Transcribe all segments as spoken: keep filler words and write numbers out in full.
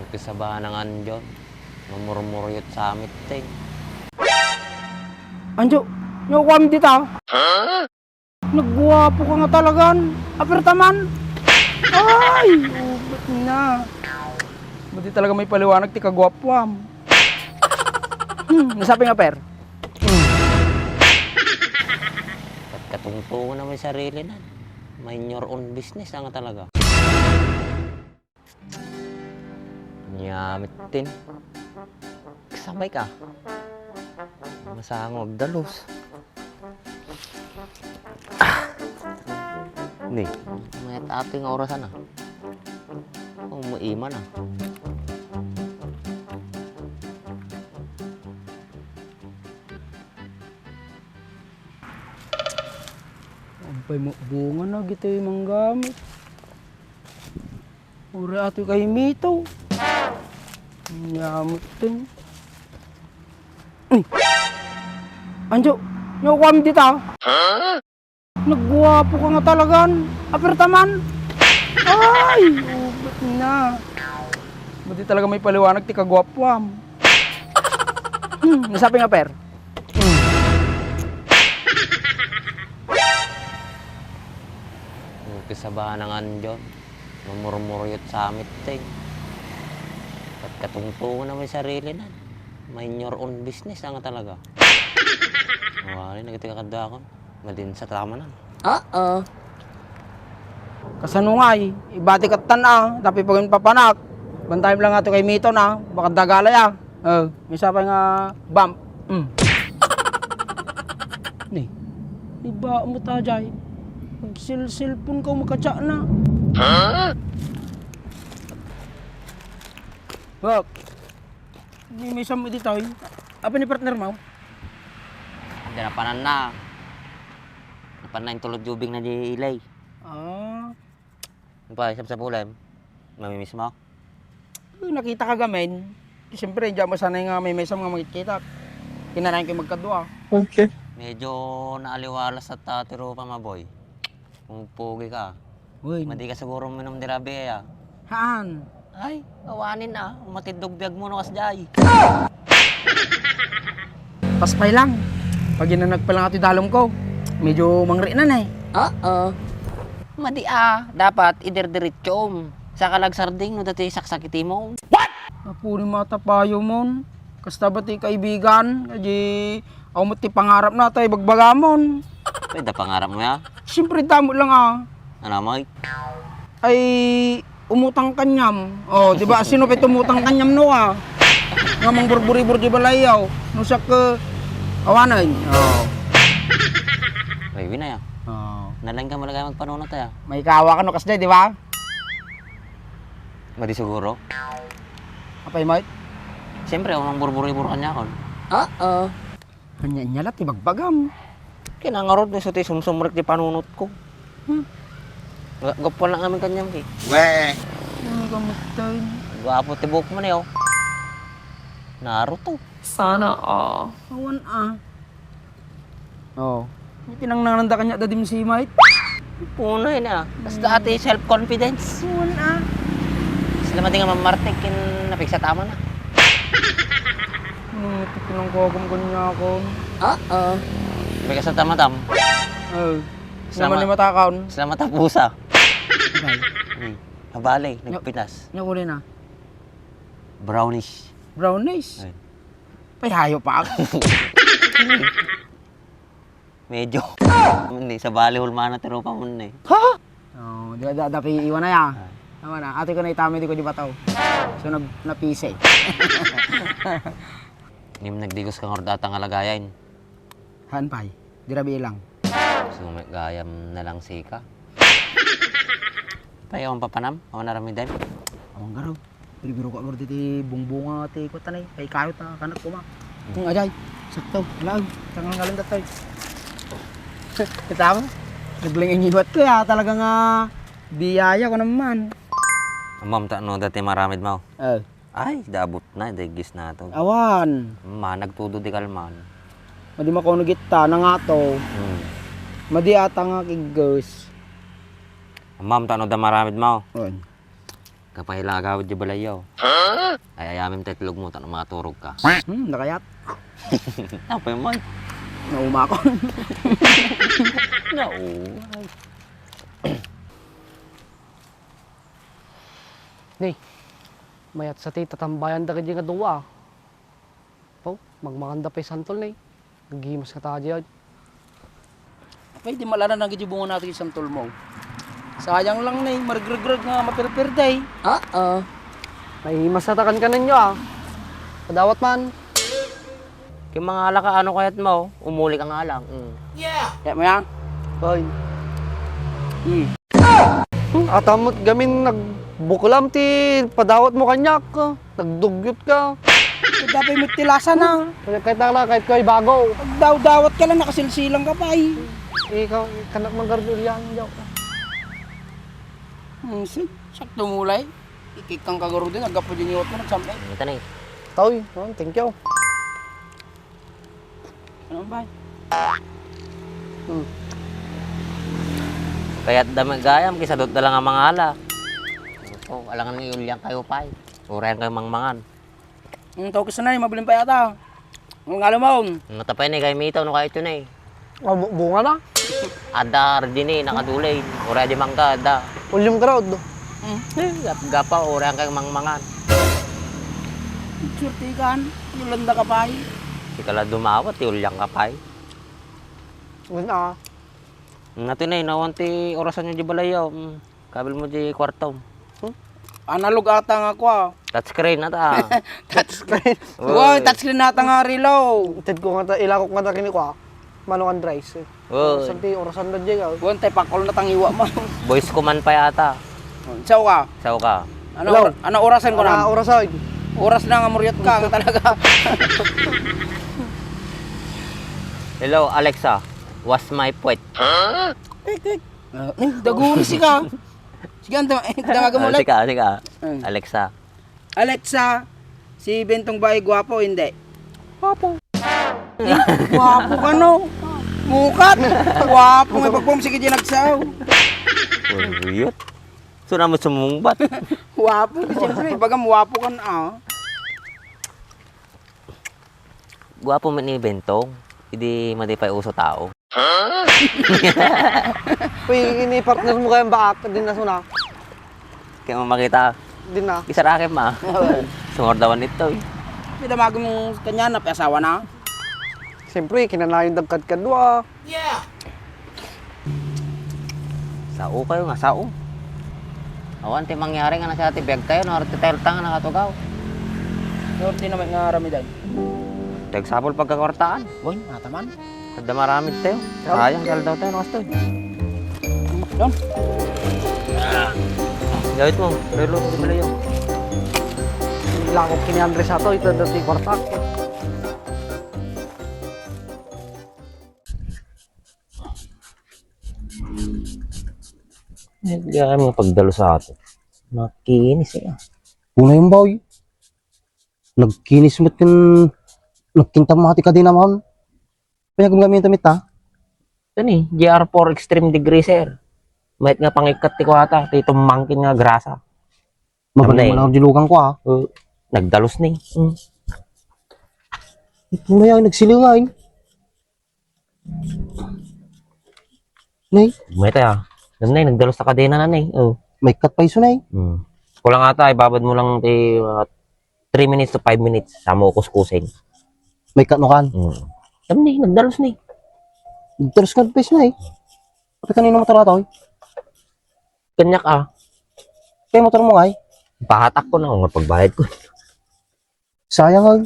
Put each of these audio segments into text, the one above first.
Kasabana nga Anjo, mamurmuryot sa amin, ting. Anjo, no kuam dita? Nagguapo ka nga talagan. Apertaman. Ay, ubet na. Madi talaga maipaliwanag ti kaguapuam. Hmm, nasapay nga, per? Hmm. Kat katungtungan naman sarili na. Mind your own business nga talaga. Nya, mittin. Kasabay ka. Masango agdalus. Ah. Ni, mayat ato nga orasan, ah. Kung maima na. Ampay mo bunga na gitoy manggamit. Uri ato kay Mito. Nyamot din. Ay! Anjo, no kuam dita? Nagguapo ka nga talagan. Apertaman. Ay, ubet na. Madi talaga maipaliwanag ti kaguapuam. Hmm, nasapay nga, per? Hmm. Kasabana nga Anjo, mamurmuryot sa amin, ting. Kat katungtungan naman sarili na. Mind your own business nga talaga. Wala, nagtiga kadakon. Madin sa tama na. Oo. Kasano ngay? Ibati kat tan, ah. Tapi pagin papanak. Bantay lang ato kay Mito na. Baka dagalay, ah. Oh, may sapay nga bump. Mm. Ni, iba mo ta, jay. Magsil-cellphone ka, makatsa na. Huh? Bak, ni may isang mo ditoy. Apa ni partner mo? Hindi, napanan na. Napanan na yung tulad jubing na di ilay. Ah. Ano pa, isang sa pulem? Mamimiss mo? Eh, nakita ka gamin. Siyempre, hindi mo sanay nga may mesam nga makikita. Kinanayan kayo magkadua. Okay. Medyo naaliwalas at, ah, tirupa, maboy. Kung pogi ka. Uy. Madi ka siguro minum di rabi, ah. Haan? Ay, awanin, ah. Umatidog biag mo no kas jay. Paspay lang. Pag inanag pa lang ato dalom ko, medyo mangri na na eh. Oo. Madi a, dapat idirdiritsom. Saka lagsarding no dati saksakiti mo. What? Apuri matapayo mon. Kasta ba ti kaibigan? Kadi, aw mo ti pangarap na tayo bagbagamon. Pwede pangarap mo ya? Siyempre, damo lang ah. Ano mo? Ay, umutang kanyam. Oh, di ba? Sino pa ito umutang kanyam, no, ah? Nga mang burburi-bur di balayaw. No, siya ka, awanan. Oh. Ay, winay, ah. Oh. Nalang ka malagay magpanunot, ah. May kawa ka, no, kasday, di ba? Madi siguro. Apay, Mike? Siyempre, ako mang burburi-bur kanya, kon. Oo. Anya-anya la ti bagbagam. Kinangarod ni so ti sumsumrek ti panunot ko. Hmm. Ga-, gapuan lang amin kanyam ki. We. Ay, kamusta yun? Gwapo ti buhok mo niyo. Naruto. Sana all. Awan ah. Oh. Tinangnangan da kanya dadim si Mike. Punay na. Basta ati self-confidence. Awan ah. Sila madi nga mamartek kin napigsa tama na. Ano ito pinanggagam kanya kon? Oo. May kasal tama tam. Oh. Naman ni matakaon. Salamat ang pusa. Okay. Hmm. Abali, nagpinas. Nya uli na. Brownish. Brownish? Ay. Pay, hayop pa ako. Medyo. Hindi, sa bali, hulmana, tirupa mo na eh. Ha? Oh, di ba, da-, dapi iwan na ya. Ah. Tama na. Ate ko na itami, di ko di bataw. So, nag-, napisi. Hindi mo nagdigos ka nga ordatang alagayan. Haan pay, di ra bilang. Sumagayam na lang sika. Pay, awan papanam? Awan aramiden? Awan garo. Biro-biro ka garo ti bungbunga ti kutan ay. Pay kayo ta, kanak kuma. Hmm. Kung ajay, sakto. Alam, tangal ngalan datoy. Kita mo? Nagling iniwat ko ya. Talaga nga biyaya ko naman. Amam ta no, dati maramid mo. Oh. Ay, dabot na, daigis na to. Awan. Ma, nagtudo di kalman. Madi makuno gitta, nangato. Hmm. Madi ata nga kigges. Ma'am, tano da maramid mo? On. Kapaila agawid di balayyo. Ay, ayamim ta itlog mo, tapno makaturog ka. Hmm, nakayat. Apay man. Naumakon. Nauway. Ni, mayat sa ti tatambayan dagiti nga dua. Pau, magmanganda pay santol ni. Nagimas ka ta diay. Apay, di malanan ang gidi bunga natin yung santol mo. Sayang lang ni, marigrigrag nga mapirpir day. Ah, ah. Naimas na takan ka ninyo ah. Padawat man. Kay mga alak, ano kayat mo? Umuli ka nga lang. Mm. Kaya mo yan? Hoy. Hmm. Hmm, atamot gamin nagbuklam ti padawat mo kanyak. Nagdugyot ka. Ito dapat mo tilasan na. Kaya kahit na lang, kahit ko ay bago. Pagdawdawat ka lang, nakasilsilang ka pa eh. Ikaw, kanak manggardo yan, yaw. Hmm, si-, sakto mulay. Ikikang kagaro din, agap po din yung otro, nagsampe. Ito na eh. Toy, oh, thank you. Ano ba? Hmm. Kaya dami gayam, kisadot na lang ang mga ala. Oh, alangan nga iulyang kayo pa eh. Urayan kayo mangmangan. Ang tao kasi na eh, mabilin pa yata. Ang alam mo. Ang natapay na eh, kayo mitaw, no kayo ito na eh. Ah, bu-, bunga na? Ada, ready ni, nakadulay. Ura di mangga, ada. Ulyang crowd. Hmm. Eh, gap-, gapa, ura ang kayong mangmangan. Surtikan, Yolanda ka pa eh. Di ka lang dumawat, ti ulyang ka pa eh. Wala. Nga ti na, inawan ti orasan nyo di balayaw. Mm. Kabil mo di kwarto. Hmm? Analog ata nga kwa. Touchscreen ata. Touchscreen. Wow, touchscreen ata nga relo. Ted ko nga ta, ilakok nga ta kini kwa. Manual rice eh. Wow. Santi orasan da diay ka. Buwan tayo pakol na tangiwa mo. Voice command pa yata. Sao ka? Sao ka? Ano, hello? Or-, ano orasan ko na? Ano orasan? Oras na nga muryot ka nga talaga. Hello, Alexa. Was my puwet. Huh? Tik, tik. Ah, eh, daguri si ka. Sige, ang dama-, eh, damagan mo, ah, like. Sika, sika. Mm. Alexa. Alexa, si Bentong Bae guwapo, hindi? Guwapo. Eh, guwapo ka, no? Mukat. Guwapo nga pagpum-, sige, di nagsaw. Uriyot. So, naman sumungbat. Guwapo, siyempre, bagam guwapo ka na, ah. Guwapo man ni Bentong. Idi madi pay uso tao. Uy, ini partner mo kayang baak, din na suna. Kaya mo makita. Din na. Isarakin ma. Sumordawan ito eh. Pida mago mo kanya na, asawa na? Siyempre, kinanayon dagkad kadwa. Sao kayo nga, sao. Awan ti mangyari nga nasa ti biag tayo, no? Ti telta nga nakatugaw. Sorte naman nga aramidan. Tagsapol pagkakwartaan. Boy, mataman. Adda maramid tayo. Sayang, kaya daw tayo, no, kastoy. Don. Gawit mo, relo, relo. Lakok kini Andres ato, ito dati kwarta. Eh, di kami pagdalo sa ato. Makinis eh. Una yung boy. Nagkinis met ken nagkinta mo ti kadena man. Panyagum-gam ita met, ha? Ito ni, G R four Extreme Degreaser. Mayat nga pangikkat ti kuwata, ti tumangkin nga grasa. Mabalik mo lang ang dilugan ko, ha? Uh, nagdalus ni. Mm. Ito na yan, nagsilingan. Nay? Mayat, ha? Nay, nagdalus sa kadena na, nay. Oh. May cut pa iso, nay? Hmm. Kulang ata, ibabad mo lang ti, uh, three minutes to five minutes, sa mo kuskusin. May cut no kan? Hmm. Tam ni, nagdalus ni. Nagdalus ka pa iso, nay? Pati kanino motor ato, eh? Kanyak, ah. Kaya motor mo, ay? Pahatak ko na, kung pagbayad ko. Sayang, ay.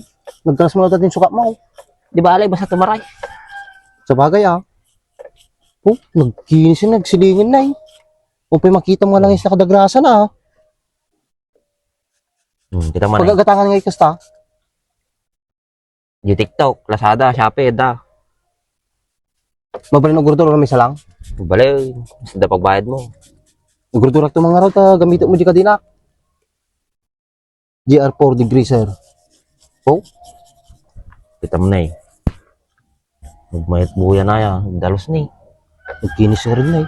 Nagkalas mo na dati yung sukat mo. Di ba, alay, basta tumaray? Sa bagay, ah. Oh, nagkinis yun, nagsilingan na, eh. Kung pa'y makita mo nga lang yung nakadagrasa na, ah. Hmm, kita mo na. Pag-agatangan nga ikasta. Di TikTok, Lazada, Shopee, da. Mabalin og order, may isa lang? Balay, basta da pagbayad mo. Nagurdurak to mga raw, ta gamit mo di kadina. G R four Degreaser. Oh? Kita mo na eh. Nagmayat buya na ya, nagdalus ni. Nagkinis nga rin na eh.